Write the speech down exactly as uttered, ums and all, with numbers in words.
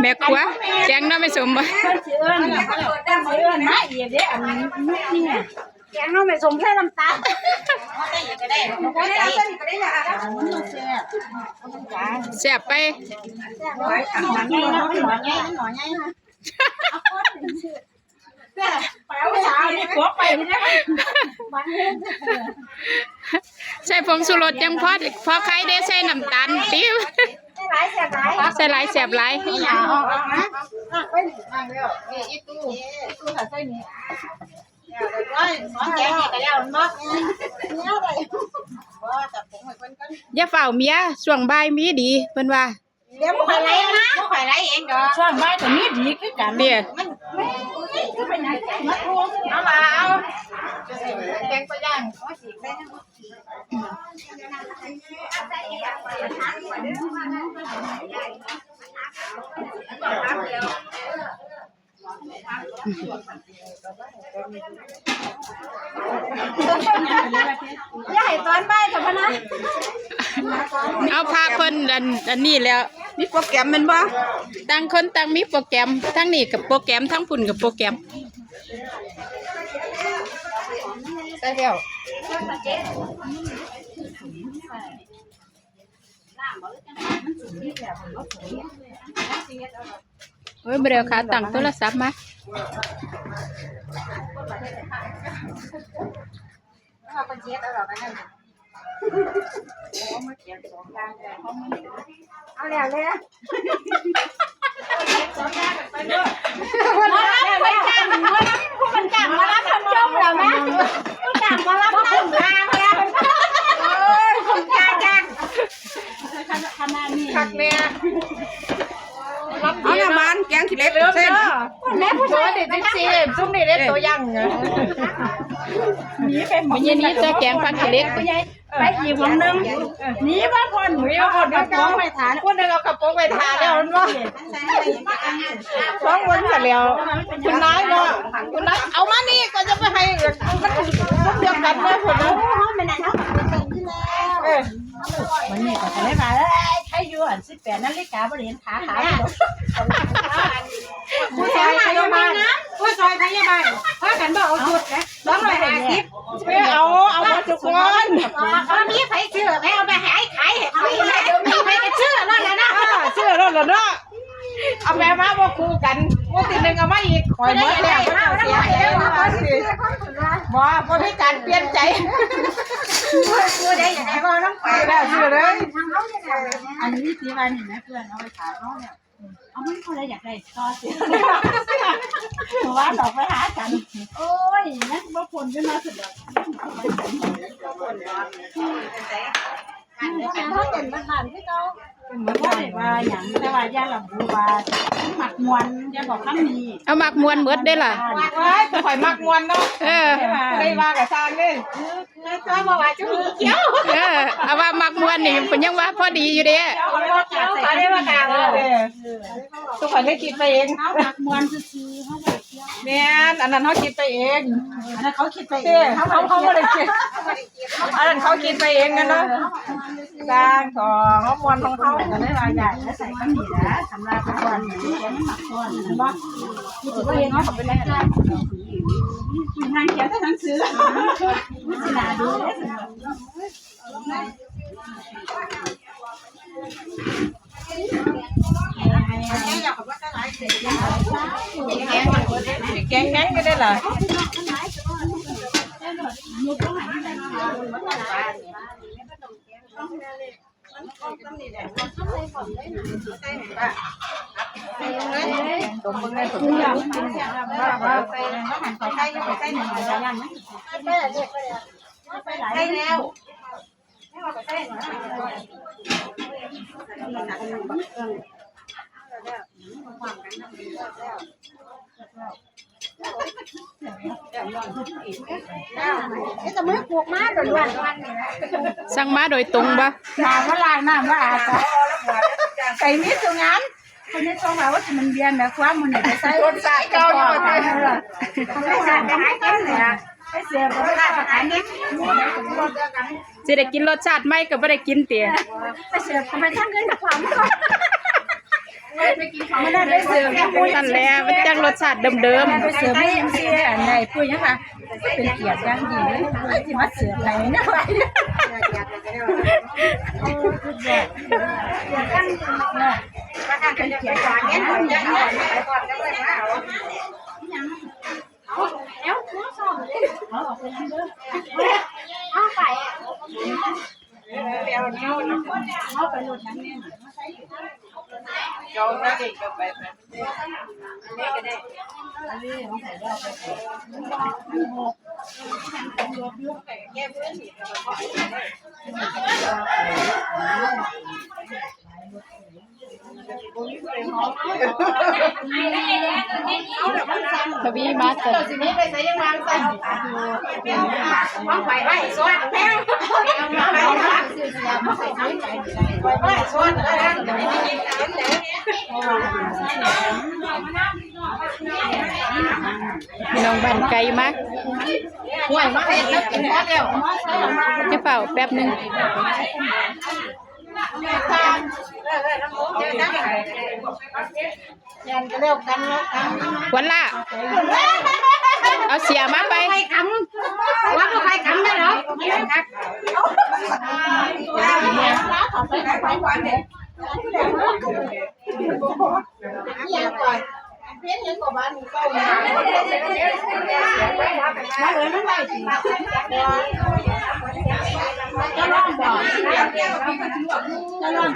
แม่ครัวแกงหน่อไม้ส้มบ่ เพิ่นสิเอิ้น เพิ่นสิเอิ้นมาอีกเด้ อันนี้นี่ แกงหน่อไม้ส้มใส่น้ำตาล แซ่บไป หน่อใหญ่เนาะ หน่อใหญ่ หน่อใหญ่ ไปเอาสาวนี่ผัวไปนี่นะ ใส่ผงชูรสจั่งพอ พอไข่ได้ ใส่น้ำตาลปี๊บ ใส่หลายแซ่บหลาย ใส่หลายแซ่บหลาย นี่หยัง เอา เอา เอา เอา ไปนี่ นั่งแล้ว นี่ อีตู้ อีตู้ถ้าใส่นี่ แล้วเรียบร้อย สองแกงนี่ก็แล้วเนาะ เนี่ยอะไร บ่ จับผงให้เพิ่นก่อน อย่าฟ้าวเมีย ช่วงบ่ายมีดี เพิ่นว่า เดี๋ยวบ่ค่อยไหลนะ บ่ค่อยไหลเองดอก ช่วงบ่ายก็มีดีคือกัน เด้ มัน มันคือเป็นหยังไงมาโทร เอาล่ะ เอา แกงปลาย่าง เอาสิ อย่าให้ตอนบ่ายเถอะพะนะ เอาพาเพิ่นอัน อันนี้แล้ว มีโปรแกรมแม่นบ่ ต่างคนต่างมีโปรแกรม ทั้งนี้กับโปรแกรม ทั้งพุ่นกับโปรแกรม ใส่แล้ว เฮ้ย บ่ได้เอาขาตั้งโทรศัพท์มา เอาแล้วเลย หมอลำเพิ่นจ้าง หมอลำเพิ่นจ้าง หมอลำเพิ่นจมแล้วนะ เพิ่นจ้างหมอลำนั่งทางแล้ว เออ เพิ่นจ้างจ้าง ขนาดนี้ คักแน่ เอาน้ำมันแกงขี้เหล็กเส้น คนแม่ผู้ชาย โอ้ยเดี๋ยวสิบสี่ ซุ่มนี่ได้ตัวอย่างไง หนีไปหมด มื้อนี้จะแกงผักขี้เหล็ก ไปอีกหนนึง หนีมาก่อน หนีมาก่อน กระป๋องไปทาน คนหนึ่งเอากระป๋องไปทานแล้วมันว่า สองคนกันแล้ว คุณนายเนาะ คุณนาย เอามานี่ก็จะไปให้ มันซุ่มเดียวกันเลยคนนั้น เออ วันนี้ก็เลยว่า เอ้ย ใครอยู่อันสิบแปดนาฬิกาบ่ได้เห็นขาขาว ผู้ซอยพยาบาล ผู้ซอยพยาบาล พากันบ่เอาชุดนะ สองร้อยห้าสิบ ไปเอา เอาหมดทุกคน เอามีใครซื้อไหม เอาไปให้ขายให้ใคร มีใครจะซื้อแล้วล่ะนะ เออ ซื้อแล้วล่ะเนาะ เอาแม่มาบ่คู่กัน งวดที่หนึ่งเอามาอีก ข่อยหมดแล้ว เสียใจแล้ว บ่ บ่มีการเปลี่ยนใจ ผู้ใดอยากให้เว้าน้ำไป ได้ซื้อเลย อันนี้ที่ว่านี่นะเพื่อนเอาไปถามเขาเนี่ย เอามันผู้ใดอยากได้ต่อเสีย เพราะว่าดอกไปหากัน โอ้ย นั่นบ่พ้นขึ้นมาสุดดอก เขาเป็นบ้านๆคือเก่า บ่ได้ว่าหยัง แต่ว่าอย่าระบุว่าหมักม่วน อย่าบอกคำนี้ เอาหมักม่วนหมดเด้อล่ะ โอ้ย ข่อยมักม่วนเนาะ เออ ได้ว่ากับซางเด้ เออ เอาว่าหมักม่วนนี่เพิ่นยังว่าพอดีอยู่เด้ เอาว่าเขียว เขาเรียกว่ากลาง เออ ทุกคนได้คิดไปเอง เอาหมักม่วนซื่อๆ เขาบ่ได้เขียว แม่น อันนั้นเขาคิดไปเอง อันนั้นเขาคิดไปเอง เออ เขา เขา เขาบ่ได้คิด อันนั้นเขาคิดไปเองกันเนาะ สร้างของเขาม่วนของเขา ก็เลยว่าอยากจะใส่ข้าวเหนียวนะ สำหรับก่อน เห็นบ่ คือสิบ่เห็นว่าเขาเป็นนักจ้าง นั่งเขียนแต่หนังสือ มันสิน่าดูเด้อ แกงแห้งก็ได้ล่ะ ใช่แล้ว นี่จะมือปลูกมาโดนวันวันนี่นะ สั่งมาโดยตรงบ่ น้ำมาล้างน้ำมาอาบ ใส่มีดตรงนั้น คนนี้ต้องมาว่ามันเบียนนะ ความมันเนี่ยไปใส่ รสชาติเก่าอยู่บ่ ไปเสียบไปหากินเนี่ย ไปเสียบไปหากินเนี่ย สิได้กินรสชาติใหม่ก็บ่ได้กินติ ไปเสียบไปทางอื่นความ มันได้ไปเสิร์ฟที่ปุ้ย นั่นแหละ มันจังรสชาติเดิมๆ ไปเสิร์ฟไม่ยังเสียอันใดปุ้ยยังคะ เป็นเกียรติอย่างยิ่งเลยที่มาเสิร์ฟให้นะ เป็นเกียรติอย่างยิ่ง ทวีมาเกิด พี่น้องบ้านไกลมาก ห่วยมาเฮ็ดแล้วกินพอแล้ว จะเฝ้าแป๊บหนึ่ง แทนก็แล้วกันเนาะ วันละ เอาเสียมาไป ใครกำ ว่าบ่ใครกำได้หรอ จะลองบอก จะลอง